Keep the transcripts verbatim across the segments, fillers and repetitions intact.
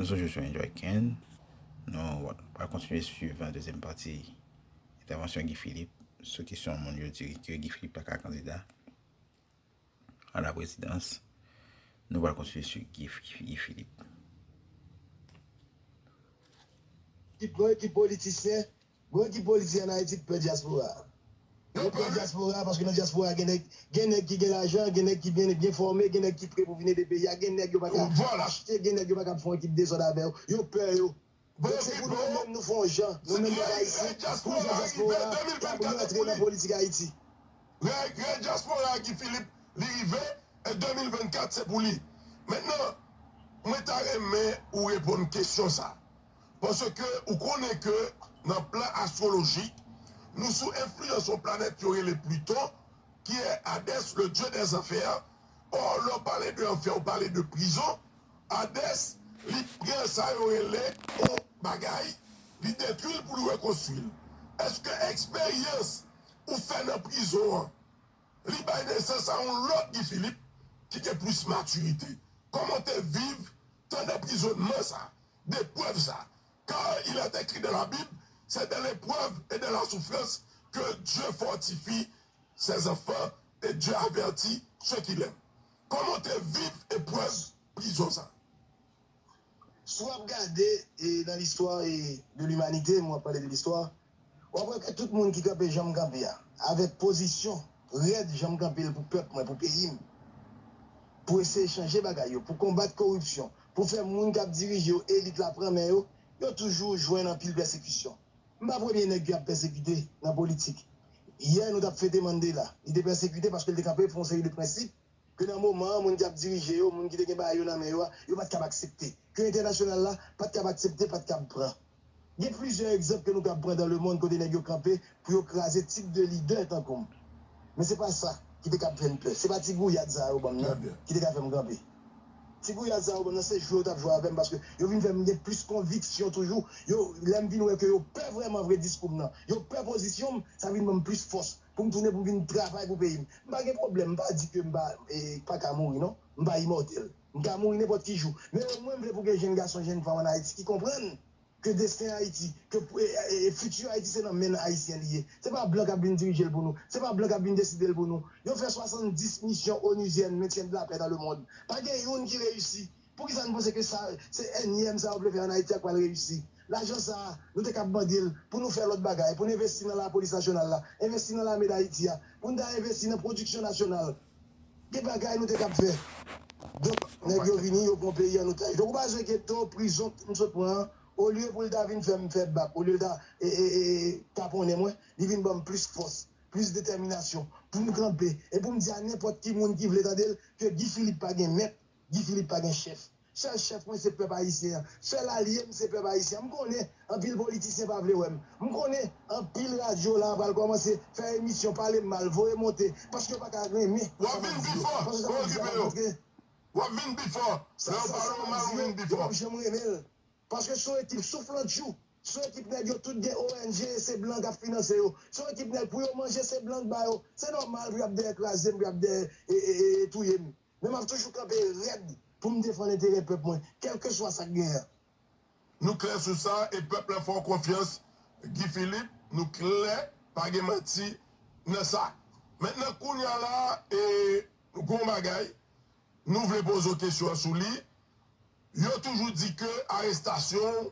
Nou se Joshua Enjoy Ken. Nou pral kontinye swiv dezyèm pati entèvansyon Guy Philippe sou kesyon moun yo di ke Guy Philippe pa ka kandida a la prezidans. Nou pral kontinye swiv Guy, Guy Philippe. Ekip, gon ekip politisyen, gon ekip politisyen ann Ayiti ki pè dyaspora. Yo pè dyaspora paske nan dyaspora gen nèg, gen nèg ki gen lajan, gen nèg ki byen, byen fòme, gen nèg ki pre pou vin ede peyi a, gen nèg yo pa ka achte, gen nèg yo pa ka fè yon ekip dezòd avè yo. Yo pè yo. Donk se pou nou menm nou fè yon jan, nou menm pèp ayisyen, pou nou fè dyaspora a kapab rantre nan politik Ayiti. Rèy, rèy dyaspora a Guy Philippe, li rive, e de mil vennkat se pou li. Mentnan, mwen ta renmen ou reponn kesyon sa. Paske ou konnen ke nan plan astwolojik, nou sou enfliyans yon planèt yo rele Pluton, qui est Hadès, le dieu des enfers. Or, lè w pale de anfè, ou pale de prizon. Hadès, li pran sa yo rele yon bagay, li detwi l pou l rekonstwi l. Èske eksperyans ou fè nan prizon an, li bay nesans a yon lòt Guy Philippe ki gen plis matirite? Kòman w te viv tan d anprizonnman sa, d eprèv sa? Car il est écrit dans la Bible, c'est dans l'épreuve et dans la souffrance que Dieu fortifie ses enfants et Dieu avertit ceux qu'il aime. Kòman w te viv eprèv prizon sa? Si w ap gade e, nan listwa e, de limanite, mwen ap pale de listwa, w ap wè ke tout moun ki kanpe jan m kanpe a, avèk pozisyon rèd jan m kanpe l pou pèp mwen, pou peyi m, pou eseye chanje bagay yo, pou konbat koripsyon, pou fè moun k ap dirije yo, elit la pran men yo, yo toujou jwenn anpil pèsekisyon. M pa premye nèg y ap pèsekite nan politik. Yè nou t ap fete Mandela. Li te pèsekite paske l te kanpe pou yon seri de prensip ke nan moman an, moun ki ap dirije yo, moun ki te gen bagay yo nan men yo a, yo pa t kab aksepte. Ke entènasyonal la pa t kab aksepte, pa t kab pran. Gen plizyè egzanp ke nou kab pran dans le monde kote nèg yo kanpe pou yo kraze tip de lidè tankou m. Men se pa sa ki te kab fè n pè. Se pa ti gouyad sa yo ban m nan ki te ka fè m kanpe. Ti gouyad sa yo ban m nan se jwe yo t ap jwe avè m paske yo vin fè m gen plis konviksyon toujou. Yo, lè m vin wè ke yo pè vrèman vre diskou m nan, yo pè pozisyon m, sa vin ban m plis fòs pou m tounen pou m vin travay pou peyi m. M pa gen pwoblèm, m pa di ke m pa, e, pa ka mouri non. M pa imòtèl. M ka mouri nenpòt ki jou. Men omwen m vle pou gen jenn gason, jenn fanm ann Ayiti ki konprann ke desten Ayiti, ke e, e, e, fiti Ayiti se nan men ayisyen li ye. Se pa blan k ap vin dirije l pou nou. Se pa blan k ap vin deside l pou nou. Yo fè swasanndis misyon onuzyèn, mentyen de la pè dans le monde. Pa gen youn ki reyisi. Poukisa n panse ke sa, se ènyèm sa yo vle fè ann Ayiti a k pral reyisi? Lajan sa a, nou te kab mande l pou nou fè lòt bagay, pou n envesti nan lapolis nasyonal la, envesti nan lame d Ayiti a, pou n ta envesti nan pwodiksyon nasyonal. Gen bagay nou te kab fè. Donk, nèg yo vini, yo pran peyi an otaj. Donk, ou pa bezwen gen to prizon m sot pran an, olye pou l ta vin fè m fè bak, olye l ta e, e, e, e, taponnen mwen, li vin ban m plis fòs, plis detèminasyon, pou m kanpe, e pou m di a nenpòt ki moun ki vle tande l, ke Guy Philippe pa gen mèt, Guy Philippe pa gen chèf. Sèl chèf mwen se pèp ayisyen an. Sèl alye m se pèp ayisyen an. M konnen anpil politisyen pa vle wè m. M konnen anpil radyo la pral kòmanse fè emisyon, pale m mal, voye monte, paske yo pa ka renmen sa m ap di yo. Paske sa m ap di a pa montre. W ap vin pi fò. Lè yo pale w mal, ou vin pi fò. Yo p ap janm renmen l. Paske se yon ekip souflantchou. Se yon ekip nèg yo tout gen O N G, se blan k ap finanse yo. Se yon ekip nèg pou yo manje, se blan k ba yo. Se nòmal pou y ap dèyè kraze m, pou y ap dèyè e, e, e, e touye m. Men m ap toujou kanpe rèd pou m defann enterè pèp mwen, kèlkeswa sa k genyen an. Nou klè sou sa, e pèp la fè w konfyans, Guy Philippe, nou klè, pa gen manti nan sa. Mentnan, kounye a la, e, nou gen yon bagay, nou vle poze w kesyon an sou li. Yo toujou di ke arestasyon w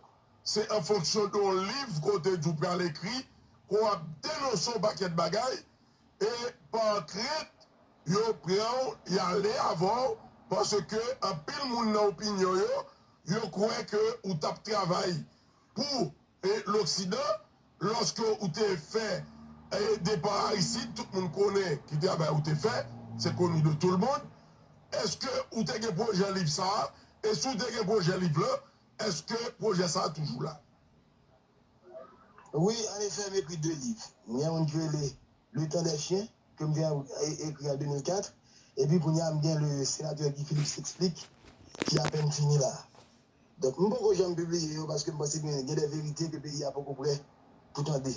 se an fonksyon de yon liv ke w te di w pral ekri, ke w ap denonse yon pakèt bagay, e pa krent, yo pran w, y ale avè w, paske anpil moun nan opinyon yo, yo kwè ke ou t ap travay pou e, Loksidan, lòske ou te fè e, depa Aristide, tout moun konnen ki travay ou te fè, se connu de tout le monde. Èske ou te gen pwojè liv sa a? E si w te gen pwojè liv lan, èske pwojè sa a toujou la? Wi, anefè, m ekri de liv. Gen youn ki rele Le temps des chiens, ke m te e- ekri an de mil kat, epi kounye a m gen Le Sénateur Guy Philippe s'explique, ki apèn fini la. Donk, m poko janm pibliye yo paske m panse gen, gen de verite ke peyi a poko prè pou tande.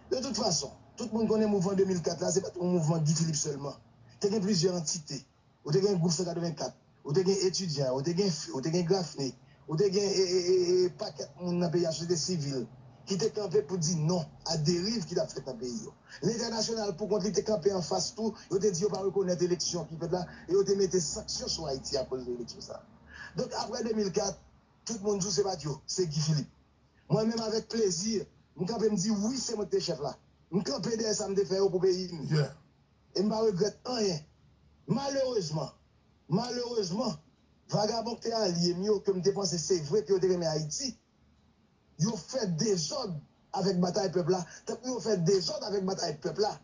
De tout fason, tout moun konnen mouvman de mil kat la, se pa t yon mouvman Guy Philippe sèlman. Te gen plizyè antite. Ou te gen gwoup san katrevenkat, ou te gen etidyan, ou te gen, ou te gen Grafne, Ou te gen e, e, e, e, pakèt moun nan peyi a, sosyete sivil, ki te kanpe pou di non a deriv ki t ap fèt nan peyi yo. Lentènasyonal, pou kont li, te kanpe anfas tou, yo te di yo pa rekonèt eleksyon ki fèt la, e yo te mete sanksyon sou Ayiti akoz de eleksyon sa a. Donk, apre de mil kat, tout moun di w se pa t yo, se Guy Philippe. Mwen menm, avèk plezi, m kanpe, m di wi, se mwen ki te chèf la. M kanpe dèyè sa m te fè yo pou peyi m. E m pa regrèt anyen. Malerezman, malerezman, vagabon k te alye m yo, ke m te panse se vre ke yo te renmen Ayiti, yo fè dezòd avèk Batay Pèp la, tankou yo fè dezòd avèk Batay Pèp la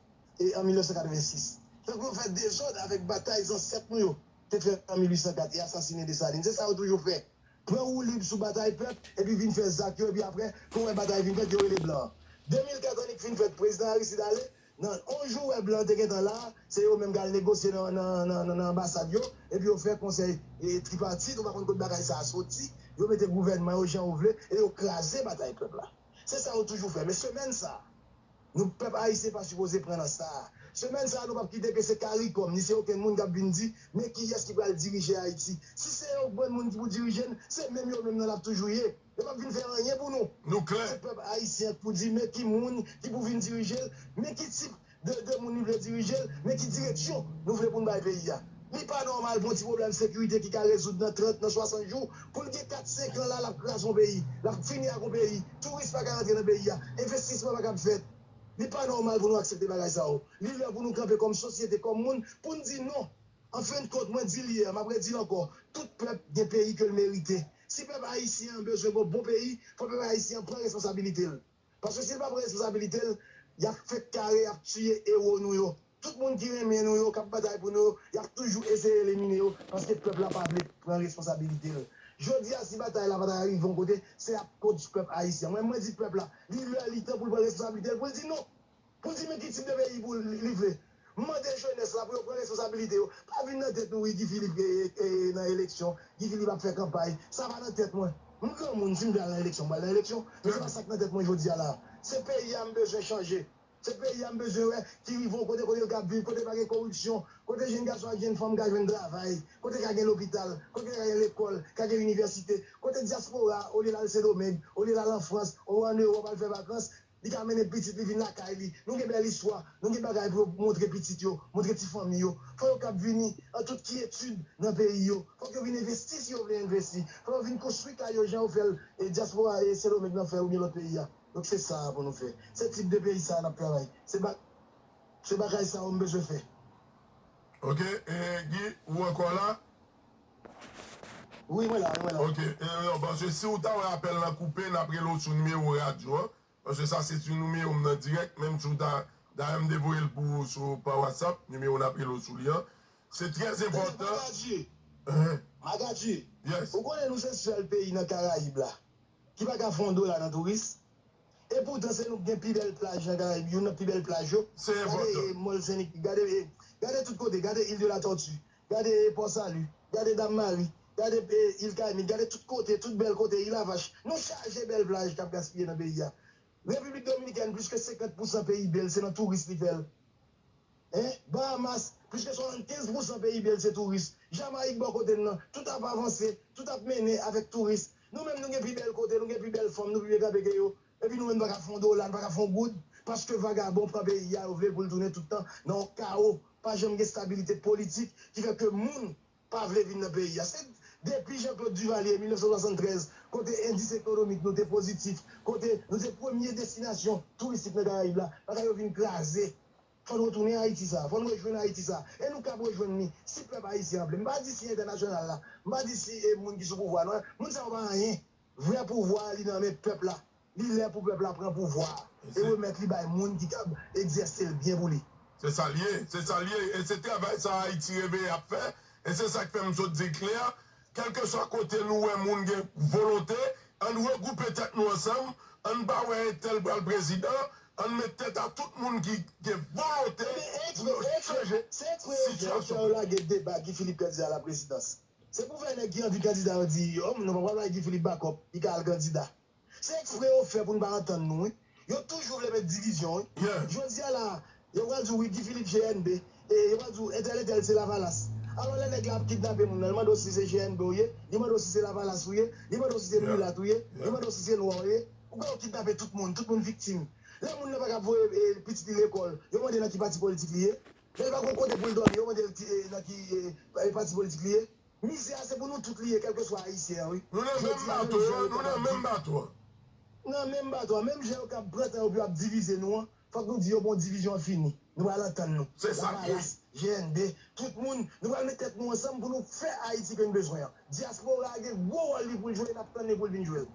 e an mil nèf san katrevensis. Tankou yo fè dezòd avèk batay zansèt nou yo te fè an mil uit san kat e asasinen Desalin. Se sa yo toujou fè. Pran woulib sou Batay Pèp, epi vin fè zak yo, epi apre, kou wè batay vin fèt, yo rele blan. De mil kat annik fin fèt, prezidan Aristide ale, nan yon jou wè blan te gentan la, se yo menm k al negosye nan, nan, nan, nan, nan anbasad yo, epi yo fè konsèy e, tripatit, ou pa konn kot bagay sa a soti, yo mete gouvènman yo jan yo vle, e yo kraze Batay Pèp la. Se sa yo toujou fè. Men semèn sa a, nou, pèp ayisyen pa sipoze pran nan sa a. Semèn sa a, nou p ap kite ke se CARICOM, ni se okenn moun k ap vin di, men kiyès ki pral dirije Ayiti. Si se yon grenn moun ki pou dirije n, se menm yo menm nan l ap toujou ye. Yo p ap vin fè anyen pou nou. Nou klè. Se pèp ayisyen k pou di, men ki moun ki pou vin dirije l, men ki tip de, de moun li vle dirije l, men ki direksyon nou vle pou n bay peyi a. Li pa nòmal pou yon ti pwoblèm sekirite ki ka rezoud nan trant, nan swasant jou, pou l gen kat, senk an la, l ap kraze yon peyi, l ap fini ak yon peyi. Touris pa ka rantre nan peyi a, envestisman pa kab fèt. Li pa nòmal pou nou aksepte bagay sa yo. Li lè pou nou kanpe kòm sosyete, kòm moun, pou n di non. An fen de kont, mwen di l yè, m ap redi l ankò, tout pèp gen peyi ke l merite. Si pèp ayisyen an bezwen gen yon bon peyi, fò pèp ayisyen an pran responsabilite l. Paske si l pa pran responsabilite l, y ap fèk kare, y ap tiye ewo nou yo. Tout moun ki renmen nou yo, k ap batay pou nou yo, y ap toujou eseye elimine yo, paske pèp la pa vle pran responsabilite l. Jodi a, si batay la pa ta rive yon kote, se akoz pèp ayisyen. Mwen, mwen di pèp la, li lè, li tan pou l pran responsabilite l, pou l di non. Pou l di men ki tip de peyi pou li, li vle. M mande jenès la pou yo pran responsabilite yo. Pa vin nan tèt nou, wi, Guy Philippe e, e, e, nan eleksyon, Guy Philippe ap fè kanpay. Sa pa nan tèt mwen. M granmoun, si m vle al nan eleksyon, m pral nan eleksyon. Men se pa sa k nan tèt mwen jodi a la. Se peyi a m bezwen chanje. Se peyi a m bezwen wè ki rive yon kote, kote l ka viv, kote pa gen koripsyon, kote jenn gason ak jenn fanm ka jwenn travay, kote ka gen lopital, kote ka gen lekòl, ka gen inivèsite, kote dyaspora, olye l al Sendomeng, olye l al an Frans, ou an Ewòp al fè vakans, li ka mennen pitit li vin lakay li. Nou gen bèl istwa, nou gen bagay pou yo montre pitit yo, montre ti fanmi yo. Fò yo kab vini an tout kyetid nan peyi yo. Fòk yo vin envesti si yo vle envesti. Fò yo vin konstwi kay yo jan yo fè l, e dyaspora e Sendomeng nan fè oubyen lòt peyi a. Donk se sa a pou nou fè. Se tip de peyi sa a n ap travay. Se ba-, se bagay sa yo m bezwen fè. Ok, e Guy, ou ankò la? Wi, mwen la, wi, mwen la. Ok, e non, paske si w ta wè apèl lan koupe, n ap rele w sou nimewo radyo an. Paske sa se sou nimewo m nan dirèk, menm si w ta, dayè m te voye l pou ou sou, pa WhatsApp, nimewo n ap rele w sou li an. Se trè enpòtan. Magadji, Magadji, ou konnen nou se sèl peyi nan Karayib la ki pa ka fè yon dola nan touris? Epoutan, se nou ki gen pi bèl plaj nan Karayib, youn nan pi bèl plaj yo. Gade, e, Mòl Sen Nik, gade, e, gade tout kote, gade Île de la Tortue, gade, e, Port Salut, gade Dam Mari, gade, e, Île Caïmite, gade tout kote, tout bèl kote, Île à Vache. Nou chaje bèl plaj k ap gaspiye nan peyi a. Repiblik Dominikèn, plis ke senkant pousan P I B l, se nan touris li fè l. Hein? Bahamas, plis ke swasannkenz pousan P I B l se touris. Jamayik bò kote n nan, tout ap avanse, tout ap mennen avèk touris. Nou menm nou gen pi bèl kote, nou gen pi bèl fanm, nou pi byen kanpe ke yo. Epi nou menm nou pa ka fè yon dola, nou pa ka fè yon goud, paske vagabon pran peyi a, yo vle pou l tounen tout tan nan yon kawo. Pa janm gen stabilite politik ki fè ke moun pa vle vin nan peyi a. Se depi Jean Claude Duvalier, mil nèf san swasanntrèz, kote endis ekonomik nou te pozitif, kote nou te premye destinasyon touristik nan Karayib la, bagay yo vin kraze. Fò n retounen Ayiti sa, fò n rejwenn Ayiti sa. E nou kab rejwenn li, si pèp ayisyen an vle. M pa di si entènasyonal la, m pa di si e moun ki sou pouvwa, non. Moun sa yo pa anyen. Vrè pouvwa a, li nan men pèp la. Li lè pou pèp la pran pouvwa a e remèt li bay moun ki kab egzèse l byen pou li. Se sa l ye, se sa l ye. E se travay sa a Ayiti Reveye ap fè. E se sa k fè m sot di l klè, kèlkeswa kote nou wè moun gen volonte, ann regwoupe tèt nou ansanm, ann pa wè entèl pral prezidan, ann met tèt a tout moun ki gen volonte pou yo chanje sitiyasyon. Yo lage deba Guy Philippe kandida a la prezidans. Se pou fè nèg ki anvi kandida yo di, oh, nou pa pral bay Guy Philippe bakòp, li ka al kandida. Se ekspre yo fè pou n pa antann nou, wi. Yo toujou vle met divizyon, wi. Jodi a la, yo pral di w, wi, Guy Philippe G N B, e yo pral di w, entèl, entèl se Lavalas. Alò, lè nèg la ap kidnape moun nan, li mande w si se G N B ou ye, li mande w si se Lavalas ou ye, li mande w si se milat ou ye, li mande w si se nwa ou ye. Ou kwè yo kidnape tout moun, tout moun viktim. Lè moun nan pa ka voye eh, pitit li lekòl, yo mande nan ki pati politik li ye. Lè li pa gon kote pou l dòmi, yo mande l ki, eh, nan ki eh, pati politik li ye. Mizè a se pou nou tout li ye, kèlkeswa Ayisyen an, wi. Nou nan menm bato, nou nan menm bato. Nan menm bato a, menm jan yo k ap pran tan yo pou y ap divize nou an, fòk nou di yo bon, divizyon an fini. Nou pral antann nou. Se sa k ye. Lavalas, G N B, tout moun, nou pral met tèt nou ansanm pou nou fè Ayiti ke n bezwen an. Dyaspora a gen gwo wòl li pou l jwe, n ap tann li pou l vin jwe l.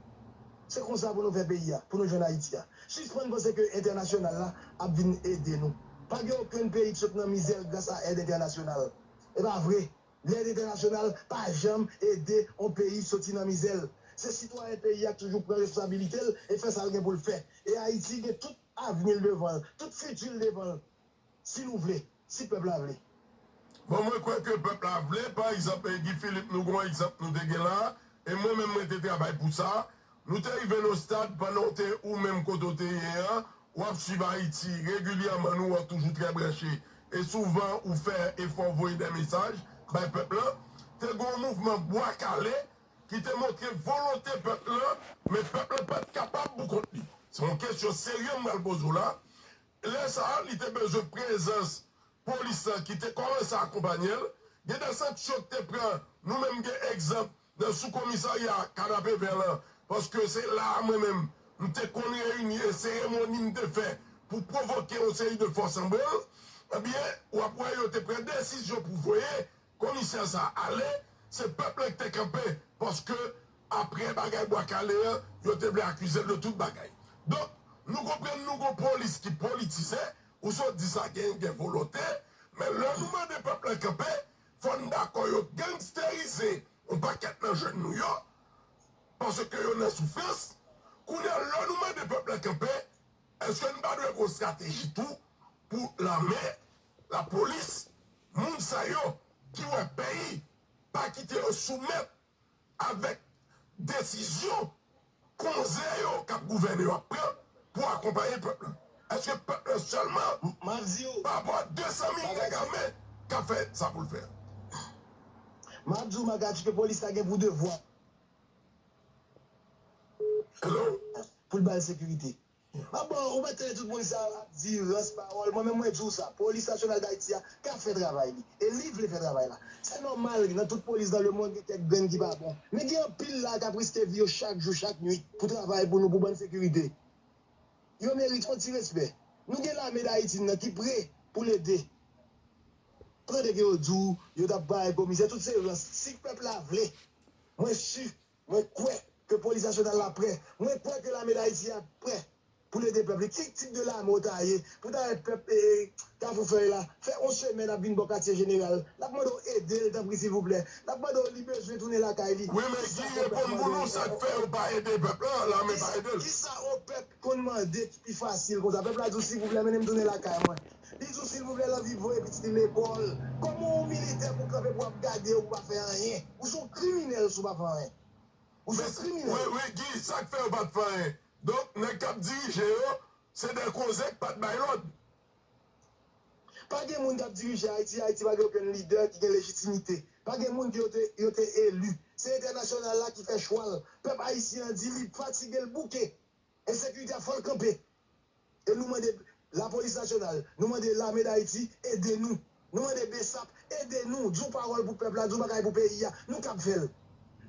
Se konsa pou nou fè peyi a, pou nou jwenn Ayiti a. Sispann panse ke entènasyonal la ap vin ede nou. Pa gen okenn peyi k sot nan mizè l gras a èd entènasyonal. E pa vre. Lèd entènasyonal pa janm ede yon peyi soti nan mizè l. Se sitwayen peyi a k toujou pran responsabilite l e fè sa l gen pou l fè. E Ayiti gen tout avni l devan l, tout fiti l devan l, si nou vle, si pèp la vle. Bon, mwen kwè ke pèp la vle, pa egzanp, Guy Philippe, nou gen yon egzanp nou te gen la, e mwen menm mwen te travay pou sa. Nou te rive nan yon stad, pandan w te ou menm kote w te ye an, w ap swiv Ayiti regilyèman, nou wè w toujou trè branche, e souvan ou fè efò voye de mesaj bay pèp lan. Te gen yon mouvman Bwa Kale ki te montre volonte pèp lan, men pèp lan pa t kapab pou kont li. Se yon kesyon serye m pral poze w la. Lè sa a, li te bezwen prezans polis lan ki te kòmanse akonpanye l. Gen de sanksyon k te pran, nou menm gen egzanp nan sou komisarya Kanapevè lan, paske se la a mwen menm, m te konn reyini e seremoni m te fè pou pwovoke yon seri de fòs an branl, ebyen, w ap wè yo te pran desizyon pou voye komisè sa a ale, se pèp lan ki te kanpe, paske aprè bagay Bwa Kale an, yo te vle akize l de tout bagay. Donk, nou konprann nou gon polis ki politize, ou sot di sa gen, gen volonte, men lè nou mande pèp lan kanpe, fò n dakò yo gangsterize yon pakèt nan jèn nou yo, paske yo nan soufrans. Kounye a, lè nou mande pèp lan kanpe, èske n pa dwe gon estrateji tou pou lame, lapolis, moun sa yo ki wè peyi pa kite yo soumèt avèk desizyon konze yo k ap gouvène yo ap pran pou akonpaye pèp lan? Èske pèp lan sèlman, pa rapò a de san mil nèg ame, k ap fè sa pou l fè a? M ap di w, Magadji, ke polis la gen pou devwa Hello? Pou l ba l sekirite. M ap ba w, ou mèt tande tout moun sa yo ap di rans pawòl. Mwen menm mwen di w sa, Polis Nasyonal Dayiti a ka fè travay li. E li vle fè travay la. Se nòmal, nan tout polis dans le monde, gen kèk grenn ki pa bon. Men gen anpil la k ap riske vi yo chak jou, chak nuit, pou travay pou nou, pou ban n sekirite. Yo merite yon ti respè. Nou gen lame Dayiti nan ki pre pou l ede. Tande ke yo di w, yo t ap bay komisè, tout se rans. Si pèp la vle, mwen si, mwen kwè ke Polis Nasyonal la prè. Mwen kwè ke lame Dayiti a prè pou l ede pèp li. Ki tip de lame w ta ye? Pou ta wè pèp Kafou Fèy la, fè yon semèn ap vin bò katye jeneral. L ap mande w ede l, tanpri silvouplè. L ap mande w li bezwen tounen lakay li. Wi, men Guy, reponn pou nou, sa k fè yo pa ede pèp la, lame pa ede l. Kisa yon pèp konn mande ki pi fasil konsa? Pèp la di w silvouplè, mennen m tounen lakay mwen. Li di w silvouplè, l anvi voye pitit li lekòl. Kòman yon militè pou kanpe pou ap gade w pou pa fè anyen? Ou se yon kriminèl si w pa fè anyen. Ou se yon kriminèl. Wi, wi, Guy, sa k fè yo pa t fè anyen. Donk, nèg k ap dirije yo, se de koze k pa t bay lòd. Pa gen moun k ap dirije Ayiti, Ayiti pa gen okenn lidè ki gen lejitimite. Pa gen moun ke yo te, yo te eli. Se entènasyonal la ki fè chwa l. Pèp ayisyen an di li fatige, l bouke. Ensekirite a fò l kanpe. E nou mande Lapolis Nasyonal, nou mande Lame Dayiti ede nou. Nou mande BSAP ede nou, di yon pawòl pou pèp la, di yon bagay pou peyi a. Nou kab fè l.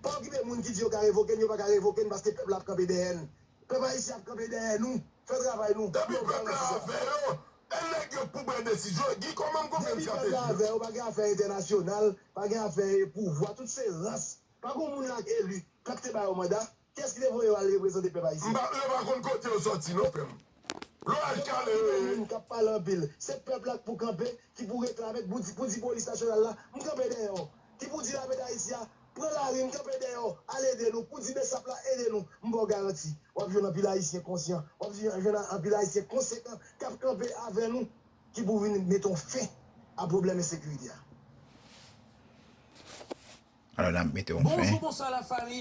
Pa okipe moun ki di yo ka revoke n, yo pa ka revoke n paske pèp la ap kanpe dèyè n. Pèp ayisyen ap kanpe dèyè nou. Fè travay nou. Depi pèp la avè yo, e nèg yo k pou pran desizyon. Guy, kòman m konprann estrateji yo? Depi pèp la avè yo, pa gen afè entènasyonal, pa gen afè pouvwa, tout se rans. Pa gen moun la k eli, pèp te ba yo manda. Kiyès ki te voye yo al reprezante pèp ayisyen? M pa, yo pa konn kote yo sòti non, frè m. Loraj kale yo ye. Moun k ap pale anpil. Se pèp la k pou kanpe, ki pou reklame, pou di, pou di polis nasyonal la, m kanpe dèyè w. Ki pou di lame Dayiti a, pran lari, m kanpe dèyè w, al ede nou. Pou di BSAP la, ede nou. M ba w garanti, w ap jwenn anpil ayisyen konsyan, w ap jwenn anpil ayisyen konsekan k ap kanpe avè nou, ki pou vin mete yon fen a pwoblèm ensekirite a. Alò, n ap mete yon fen. Bonjou, bonswa, lafanmi.